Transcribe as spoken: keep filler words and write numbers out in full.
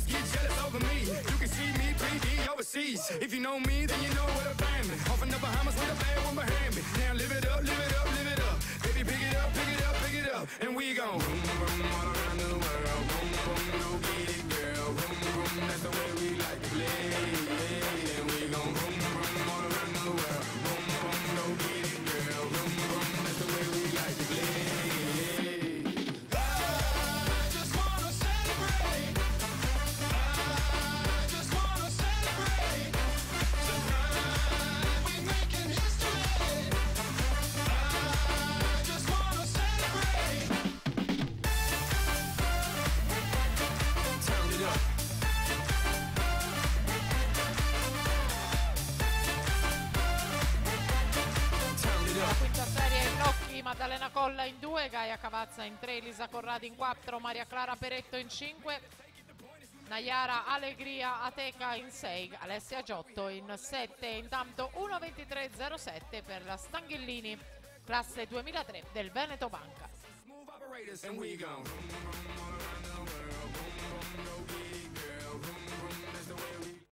Get jealous over me. You can see me three D overseas. If you know me, then you know what I'm family. Off in the Bahamas with a bad one behind me. Now live it up, live it up, live it up. Baby, pick it up, pick it up, pick it up. And we gon' vroom, vroom, all around the world. Vroom, vroom, go get it, girl. Vroom, vroom, that's the way we like to play. And we gon' vroom, vroom, all around the world. Vroom, vroom, go get it, girl. Vroom, vroom, that's the way we like to play. I just wanna celebrate. I just wanna celebrate. Tonight we making history. I just wanna celebrate. Turn it up. Turn it up. La quinta serie in blocchi, Maddalena Colla in due, Gaia Cavazza in tre, Elisa Corradi in quattro, Maria Clara Peretto in cinque, Nayara Alegria Ateca in sei, Alessia Giotto in sette. Intanto uno ventitré zero sette per la Stanghellini, classe duemilatré del Veneto Banca. Smooth operators and we gon' vroom, vroom, all around the world.